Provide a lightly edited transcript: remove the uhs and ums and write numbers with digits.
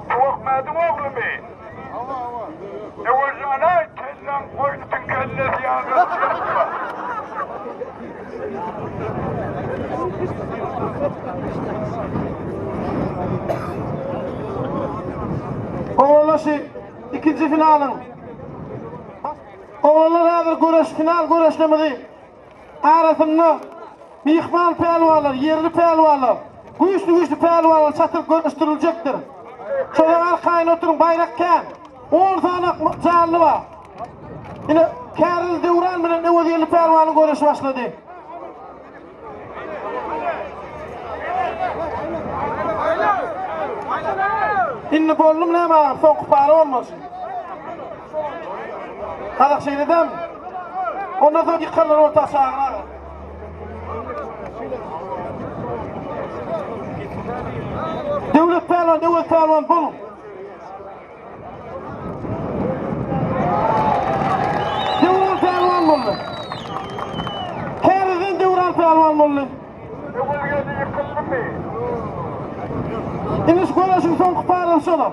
Tuwakmädiň oglumy? Öwezjan-aý, kelläň goýnutyň kellesi ýaly çykypdyr. Oglanlar şu ikinji finalyň Oglanlar häzir göreş final göreşlerimizi arasynda myhman pälwanlar, ýerli pälwanlar, güýçli-güýçli pälwanlar çatylyp göreşdiriljekdir. Şolara arkaýyn oturyň, baýrak kän. On sany janly bar. Ine, Käril Döwran bilen Öwezgeldi pälwanyň göreşi başlady. Indi boldum näme agam, soňky para bolmasyn. Gazak şeýle dämi? Ondan soň ýykanlar orta çagyr aga. Döwlet pälwan, Öwez pälwan boluň. Döwran pälwan boldy. Täzeden Döwran pälwan boldy. Öwezgeldi ýykyldymy? Indi şu göreşiň soňky parasy şolar.